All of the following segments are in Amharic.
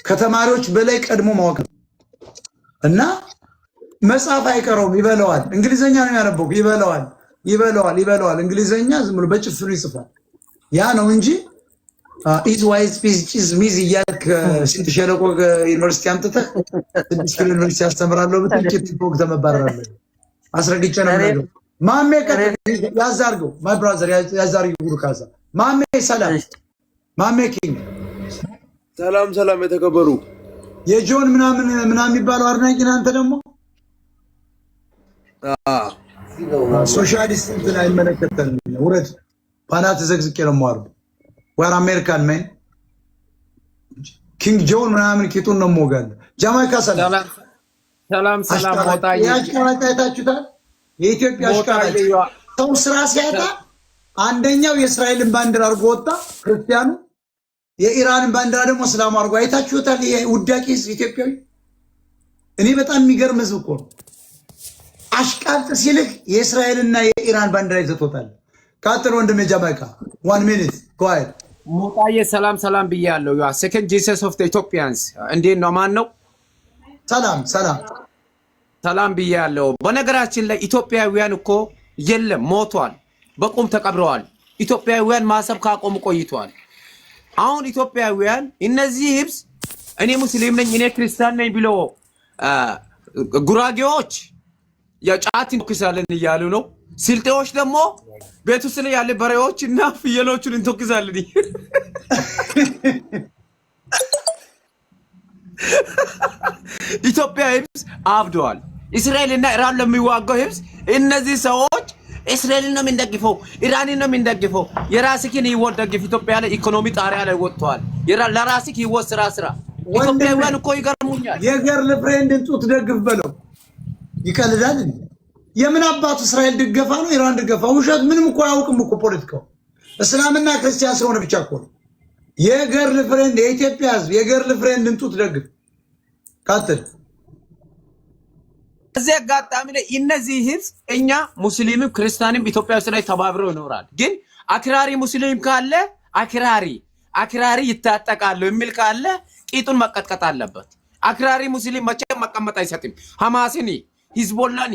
ከተማሪዎች በላይ ቀድሞ ማወቅ እና መጽሐፍ አይቀረውም፣ ይበለዋል። እንግሊዘኛ ነው ያነበው፣ ይበለዋል፣ ይበለዋል፣ ይበለዋል። እንግሊዘኛ ዝም ብሎ በጭፍኑ ይጽፋል። ያ ነው እንጂ ኢዝ ዋይዝ ፒዝ ጪዝ ሚዝ እያልክ ስንት ሸለቆ ዩኒቨርሲቲ አምጥተህ 6 ኪሎ ዩኒቨርሲቲ ያስተምራለሁ ብትል ቂጥ ፎቅ ተመባረራለህ። አስረግጬ ነው የምነግርህ። ማሜ ያዛርገው፣ my brother ያዛርገው። ጉሩ ካዛ ማሜ ሰላም፣ ማሜ king ሰላም ሰላም። የተከበሩ የጆን ምናምን ምናምን የሚባለው አድናቂ ነህ አንተ ደግሞ። ሶሻሊስት እንትን አይመለከተንም። ውረድ፣ ባናትህ ዘግዝቄ ነው የማወርደው። We're American man። King ጆን ምናምን ቂጡን ነው የምወጋለሁ። ጃማይካ ሰላም ሰላም ሰላም። ሞጣዬ የአሽቃባጭ አይታችሁታል። የኢትዮጵያ አሽቃባጭ ሰው ስራ ሲያጣ አንደኛው የእስራኤልን ባንዲራ አድርጎ ወጣ ክርስቲያኑ፣ የኢራንን ባንዲራ ደግሞ እስላሙ አድርጎ አይታችሁታል። ይሄ ውዳቂ ህዝብ ኢትዮጵያዊ። እኔ በጣም የሚገርም ህዝብ እኮ ነው። አሽቃብጥ ሲልህ የእስራኤልና የኢራን ባንዲራ ይዘህ ትወጣለህ። ቀጥል ወንድሜ ጃማይካ፣ one minute, go ahead። ሞጣዬ ሰላም ሰላም ብያለሁ። You second Jesus of Ethiopians እንዴት ነው? ማን ነው? ሰላም ሰላም። ሰላም ብያለሁ። በነገራችን ላይ ኢትዮጵያውያን እኮ የለም ሞቷል፣ በቁም ተቀብረዋል። ኢትዮጵያውያን ማሰብ ካቆሙ ቆይተዋል። አሁን ኢትዮጵያውያን እነዚህ ህብስ እኔ ሙስሊም ነኝ እኔ ክርስቲያን ነኝ ብሎ ጉራጌዎች የጫት እንተኩሳለን እያሉ ነው። ስልጤዎች ደግሞ ቤት ውስጥ ላይ ያለ በሬዎች እና ፍየሎቹን እንተኩሳለን። ኢትዮጵያ ህብስ አብደዋል። እስራኤል እና ኢራን ለሚዋጋው ህብስ እነዚህ ሰዎች እስራኤልን ነው የምንደግፈው፣ ኢራንን ነው የምንደግፈው። የራስህን ህይወት ደግፍ። ኢትዮጵያ ላይ ኢኮኖሚ ጣሪያ ላይ ወጥተዋል። ለራስህ ህይወት ስራ ስራ። ኢትዮጵያውያን እኮ ይገርሙኛል። የ girlfriend ን ጡት ደግፍ በለው። ይቀልዳል። የምን አባቱ እስራኤል ድገፋ ነው ኢራን ድገፋ? ውሸት። ምንም እኮ አያውቅም እኮ ፖለቲካው። እስላምና ክርስቲያን ስለሆነ ብቻ እኮ ነው። የ girlfriend የኢትዮጵያ ህዝብ የ girlfriend ን ጡት ደግፍ። ቀጥል። እዚህ አጋጣሚ ላይ እነዚህ ህዝብ እኛ ሙስሊምም ክርስቲያንም ኢትዮጵያ ውስጥ ላይ ተባብረው ይኖራል። ግን አክራሪ ሙስሊም ካለ አክራሪ አክራሪ ይታጠቃሉ የሚል ካለ ቂጡን መቀጥቀጥ አለበት። አክራሪ ሙስሊም መቼም መቀመጥ አይሰጥም። ሐማስኒ፣ ሂዝቦላኒ፣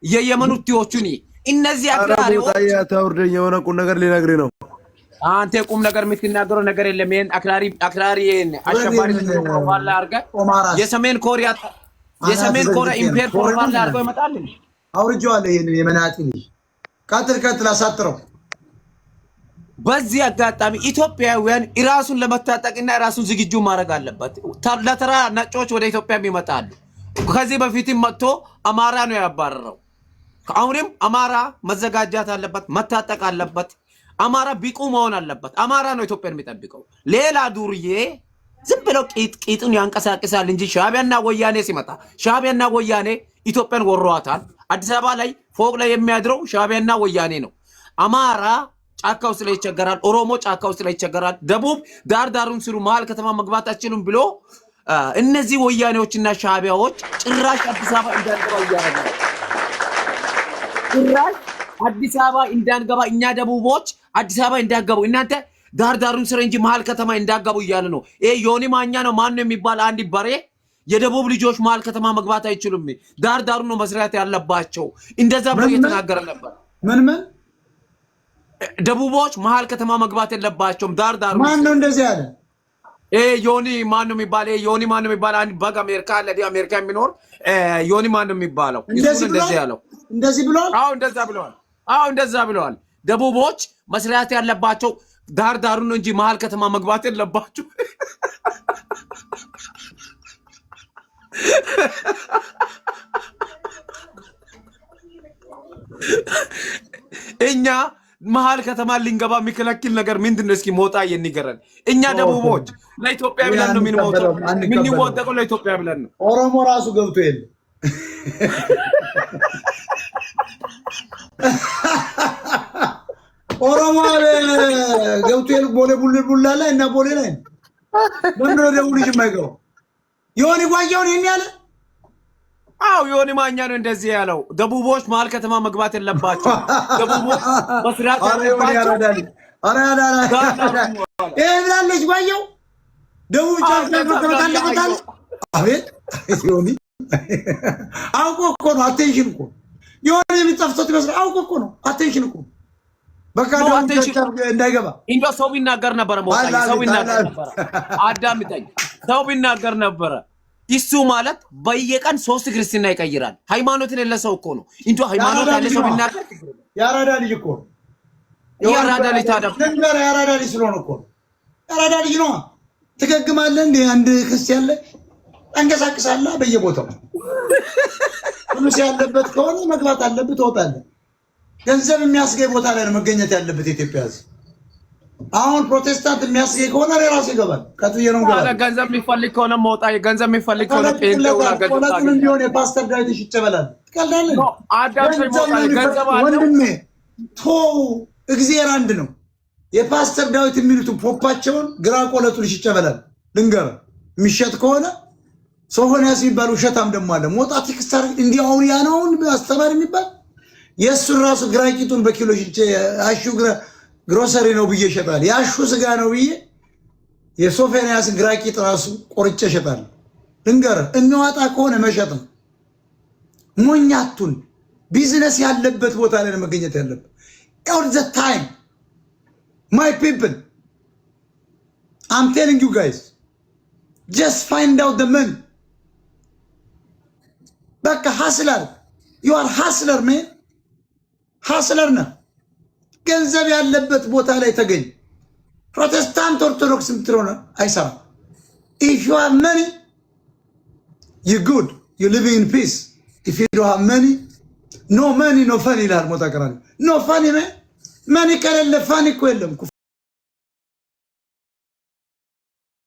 የየመኑ ሁቲዎቹኒ እነዚህ አክራሪዎች አታውርደኝ። የሆነ ቁም ነገር ሊነግርህ ነው። አንተ ቁም ነገር የምትናገረው ነገር የለም። ይሄን አክራሪ አክራሪ አሸባሪ profile አድርገህ የሰሜን ኮሪያ empire profile አድርገው ይመጣል። አውርጄዋለሁ። ይሄንን የመናጢ ልጅ ቀጥል ቀጥል፣ አሳጥረው። በዚህ አጋጣሚ ኢትዮጵያውያን ራሱን ለመታጠቅና ራሱን ዝግጁ ማድረግ አለበት። ለተራ ነጮች ወደ ኢትዮጵያም ይመጣሉ። ከዚህ በፊትም መጥቶ አማራ ነው ያባረረው። አሁንም አማራ መዘጋጃት አለበት፣ መታጠቅ አለበት። አማራ ብቁ መሆን አለበት። አማራ ነው ኢትዮጵያን የሚጠብቀው። ሌላ ዱርዬ ዝም ብለው ቂጥ ቂጡን ያንቀሳቅሳል እንጂ ሻዕቢያና ወያኔ ሲመጣ ሻዕቢያና ወያኔ ኢትዮጵያን ወሯታል። አዲስ አበባ ላይ ፎቅ ላይ የሚያድረው ሻዕቢያና ወያኔ ነው። አማራ ጫካ ውስጥ ላይ ይቸገራል። ኦሮሞ ጫካ ውስጥ ላይ ይቸገራል። ደቡብ ዳር ዳሩን ስሩ፣ መሀል ከተማ መግባት አችሉም ብሎ እነዚህ ወያኔዎችና ሻዕቢያዎች ጭራሽ አዲስ አበባ እንዳንገባ እያደረገ ነው። ጭራሽ አዲስ አበባ እንዳንገባ እኛ ደቡቦች አዲስ አበባ እንዳገቡ እናንተ ዳር ዳሩን ስረ እንጂ መሀል ከተማ እንዳገቡ እያለ ነው። ይሄ ዮኒ ማኛ ነው ማን ነው የሚባል አንድ በሬ የደቡብ ልጆች መሀል ከተማ መግባት አይችሉም፣ ዳር ዳሩን ነው መስራት ያለባቸው እንደዛ ብሎ እየተናገረ ነበር። ምን ምን ደቡቦች መሀል ከተማ መግባት የለባቸውም፣ ዳር ዳሩ። ማን ነው እንደዚህ ያለ? ይሄ ዮኒ ማን ነው የሚባል? ይሄ ዮኒ ማን ነው የሚባል አንድ በግ አሜሪካ አለ፣ አሜሪካ የሚኖር ዮኒ ማን ነው የሚባለው? እንደዚህ ያለው እንደዚህ ብሏል። አዎ እንደዛ ብለዋል። አዎ እንደዛ ብለዋል። ደቡቦች መስራት ያለባቸው ዳር ዳሩ ነው እንጂ መሀል ከተማ መግባት የለባቸው። እኛ መሀል ከተማ ልንገባ የሚከለክል ነገር ምንድን ነው? እስኪ ሞጣ ይንገረን። እኛ ደቡቦች ለኢትዮጵያ ብለን ነው የምንሞተው፣ የምንወደቀው ለኢትዮጵያ ብለን ነው። ኦሮሞ ራሱ ገብቶ የለ ኦሮሞ ገብቶ የለ ቦሌ ቡልቡላ ላይ እና ቦሌ ላይ ለምንድን ነው ደቡብ ልጅ የማይገባው? የሆነ ጓያውን ይሄን ያለ አው ዮኒ ማኛ ነው እንደዚህ ያለው። ደቡቦች መሀል ከተማ መግባት የለባቸው። ደቡቦች መስራት ያለባቸው ይሄ ብላለች ጓየው። ደቡብ ጫፍ ላይ መቀመጥ አለበት አለ። አቤት ዮኒ፣ አውቆ እኮ ነው። Attention እኮ የሆነ የሚጠፍቶት ይመስላል። አውቆ እኮ ነው። Attention እኮ በቃ ደቡብ ጫፍ እንዳይገባ። እንዶ ሰው ቢናገር ነበረ፣ ሰው ቢናገር ነበረ። አዳምጠኝ፣ ሰው ቢናገር ነበረ። እሱ ማለት በየቀን ሶስት ክርስትና ይቀይራል። ሃይማኖትን የለ ሰው እኮ ነው። እንዶ ሃይማኖት ያለ ሰው ቢናገር የአራዳ ልጅ እኮ ነው። የአራዳ ልጅ ታዲያ ልንገርህ፣ የአራዳ ልጅ ስለሆነ እኮ ነው። የአራዳ ልጅ ነዋ። ትገግማለህ እንደ አንድ ክርስቲያን ላይ ታንቀሳቅሳለህ በየቦታው። ፍሉስ ያለበት ከሆነ መግባት አለብህ፣ ትወጣለህ። ገንዘብ የሚያስገኝ ቦታ ላይ ነው መገኘት ያለበት የኢትዮጵያ ሕዝብ። አሁን ፕሮቴስታንት የሚያስገኝ ከሆነ ራሱ ይገባል። ቀጥ ብዬ ነው እገባለሁ። ገንዘብ የሚፈልግ ከሆነ መውጣ፣ ገንዘብ የሚፈልግ ከሆነ ጴንጤው ቆለጡንም ቢሆን የፓስተር ዳዊት ሽጬ እበላለሁ። ትቀልዳለህ ወንድሜ። ተው፣ እግዚአብሔር አንድ ነው። የፓስተር ዳዊት የሚሉትን ፖፓቸውን ግራ ቆለጡን ሽጬ እበላለሁ። ልንገርህ፣ የሚሸጥ ከሆነ ሶፎንያስ የሚባል ውሸታም ደግሞ አለ። ሞጣ ቴክስታር እንዲህ አሁን ያነውን አስተማሪ የሚባል የእሱን ራሱ ግራ ቂጡን በኪሎ ሽጬ አሹ ግሮሰሪ ነው ብዬ እሸጣለሁ። የአሹ ስጋ ነው ብዬ የሶፎንያስን ግራ ቂጥ ራሱ ቆርጬ እሸጣለሁ። ልንገርህ፣ የሚዋጣ ከሆነ መሸጥ ነው። ሞኛቱን ቢዝነስ ያለበት ቦታ ላይ ነው መገኘት ያለበት። All the time, my people, I'm telling you guys, just find out the money። በቃ hustler, you are hustler man, hustler ነህ። ገንዘብ ያለበት ቦታ ላይ ተገኝ። ፕሮቴስታንት ኦርቶዶክስ የምትለው አይሰራም። If you have money, you good, you living in peace. If you don't have money, no money, no funny ይላል ሞጣ ቀራኒ። No funny, money ከሌለ funny እኮ የለም።